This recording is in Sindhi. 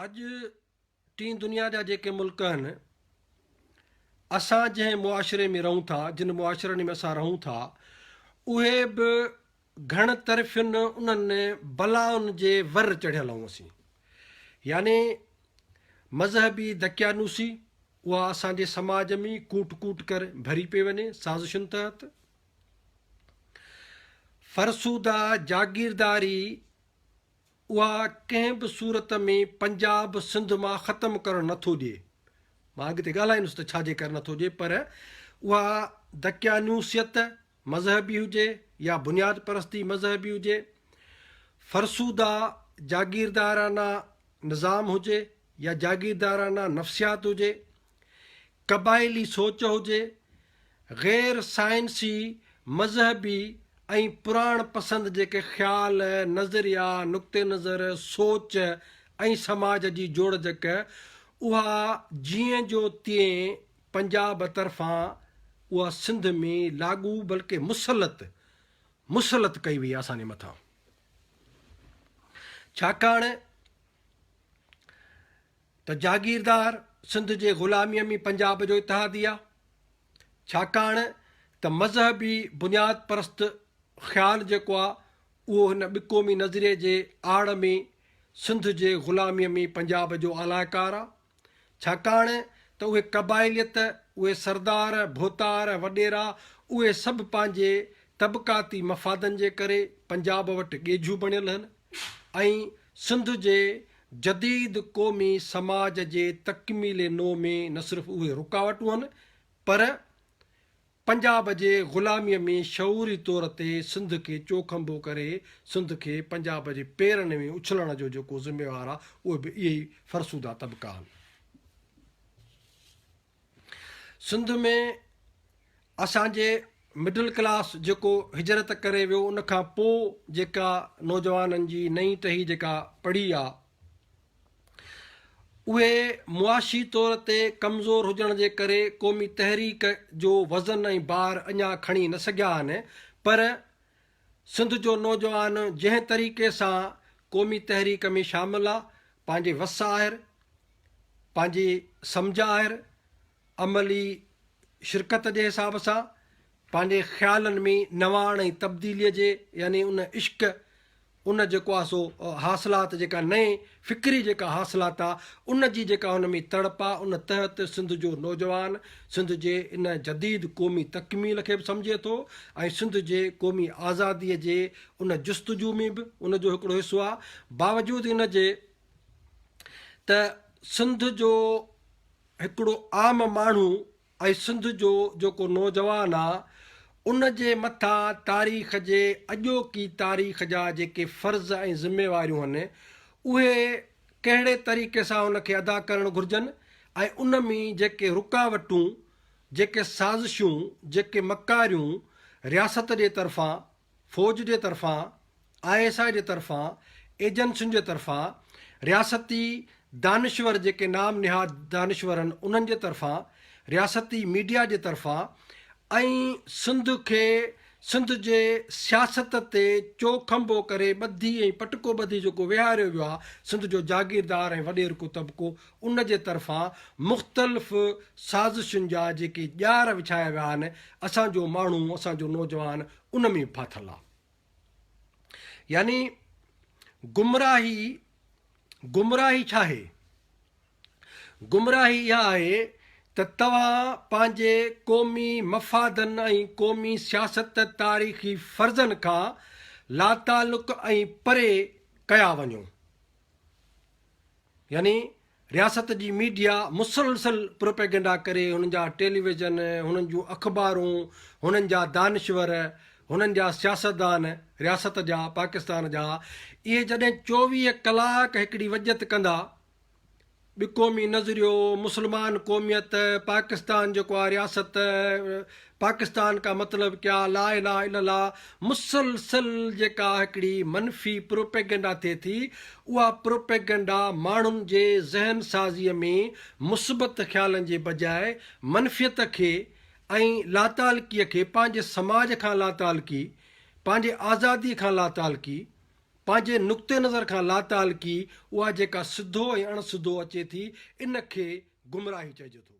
اڄ ٽين دنيا جا جيڪي ملڪ آهن، اسان جنهن معاشري ۾ رهون ٿا، جن معاشرن ۾ اسان رهون ٿا، اهي به گهڻ طرفين انهن بلائن جي ور چڙهيل آهيون اسين. يعني مذهبي دقيانوسي، اها اسان جي سماج ۾ ڪوٽ ڪوٽ ڪر ڀري پئي وڃي سازشن تحت. فرسوده جاگيرداري اها ڪنهن به صورت ۾ پنجاب سنڌ مان ختم ڪرڻ نه ٿو ڏئي. مان اڳتي ڳالهائيندس ته ڇا جي ڪري نه ٿو ڏئي پر اها دقيانوسيت مذهبي هجي يا بنياد پرستي مذهبي هجي، فرسوده جاگيردارانه نظام هجي يا جاگيردارانه نفسيات هجي، قبائلي سوچ هجي، غير سائنسي، مذهبي ۽ پراڻ پسند جيڪي خيال، نظريا، نقطه نظر، سوچ ۽ سماج جي جوڙجڪ اها جيئن جو تيئن پنجاب طرفان اها سنڌ ۾ لاڳو بلڪه مسلط مسلط ڪئي وئي اسان جي مٿان. ڇاڪاڻ ته جاگيردار سنڌ جي غلاميء ۾ پنجاب جو اتحادي آ، ڇاڪاڻ ته مذهبي بنياد پرست خيال جيڪو آ اهو هن ٻقومي نظريي جي آڙ ۾ سنڌ جي غلاميء ۾ پنجاب جو آلائڪار آ، ڇاڪاڻ ته اهي قبائليت، اهي سردار، ڀوتار، وڏيرا اهي سڀ پنهنجي طبقاتي مفادن جي ڪري پنجاب وٽ ڳيجهو بڻيل هن ۽ سنڌ جي جديد قومي سماج جي تڪميل نو ۾ نه صرف اهي رڪاوٽون هن پر پنجاب جي غلاميء ۾ شعوري طور تي سنڌ کي چوکنڀو ڪري سنڌ کي پنجاب جي پيرن ۾ اڇلڻ جو جيڪو ذميوار آ اهي به اهي ئي فرسوده طبقا آهن. سنڌ ۾ اسان جي مڊل ڪلاس جيڪو هجرت ڪري ويو ان کان پو جيڪا نوجوانن جي نئين ٽهي جيڪا پڙهي آ اهي معاشي طور تي ڪمزور هجڻ جي ڪري قومي تحريڪ جو وزن ۽ بار اڃا کڻي نه سگهيا آهن پر سنڌ جو نوجوان جنهن طريقي سان قومي تحريڪ ۾ شامل آ پنهنجي وس آهر پنهنجي سمجهه آهر عملي شرڪت جي حساب سان پنهنجي خيالن ۾ نواڻ ۽ تبديليء جي يعني ان عشق ان جيڪو آ سو حاصلات جيڪا نئين فڪري جيڪا حاصلات آ ان جي جيڪا ان ۾ تڙپ آ ان تحت سنڌ جو نوجوان سنڌ جي ان جديد قومي تڪميل کي به سمجهي ٿو ۽ سنڌ جي قومي آزاديء جي ان جستجو ۾ به ان جو هڪڙو حصو آ باوجود ان جي ته سنڌ جو هڪڙو عام ماڻهو ۽ سنڌ جو جيڪو نوجوان آ ان جي مٿان تاريخ جي اڄوڪي تاريخ جا جيڪي فرض ۽ ذميواريون هن اهي ڪهڙي طريقي سان ان کي ادا ڪرڻ گهرجن ۽ ان ۾ جيڪي رڪاوٽون جيڪي سازشون جيڪي مڪاريون رياست جي طرفان فوج جي طرفان، I S I جي طرفان، ايجنسين جي طرفان، رياستي دانشور جيڪي نام نهاد دانشور آهن انهن جي طرفان، رياستي ميڊيا جي طرفان ۽ سنڌ کي سنڌ جي سياست تي چوکنڀو ڪري ٻڌي ۽ پٽڪو ٻڌي جيڪو ويهاريو ويو آهي سنڌ جو جاگيردار ۽ وڏيرڪو طبقو ان جي طرفان مختلف سازشن جا جيڪي ڄار وڇايا ويا آهن اسان جو ماڻهو اسان جو نوجوان ان ۾ به ڦاٿل آ. يعني گمراهي گمراهي ڇا آهي؟ گمراهي اها آهي ته توهان پنهنجي قومي مفادن ۽ قومي سياست تاريخي فرضن کان لاتعلق ۽ پري ڪيا وڃو. يعني رياست جي ميڊيا مسلسل پروپيگنڊا ڪري هنن جا ٽيليويزن، هنن جون اخبارون، هنن جا دانشور، هنن جا سياستدان رياست جا پاڪستان جا اهي جڏهن 24 ڪلاڪ هڪڙي وڄت ڪندا ٻقومي نظريو، مسلمان قوميت، پاڪستان جيڪو آ رياست، پاڪستان ڪا مطلب ڪيا، لا اله الا الله، مسلسل جيڪا هڪڙي منفي پروپيگنڊا ٿئي ٿي، اها پروپيگنڊا ماڻهن جي ذهن سازيء ۾ مثبت خيالن جي بجاء منفيت کي ۽ لاتعلقيء کي پنهنجي سماج کان لاتعلقي، پنهنجي آزاديء کان لاتعلقي. پنهنجي نقطي نظر کان لاتعلقي اها جيڪا سڌو ۽ اڻ سڌو اچي ٿي ان کي گمراهي چئجي ٿو.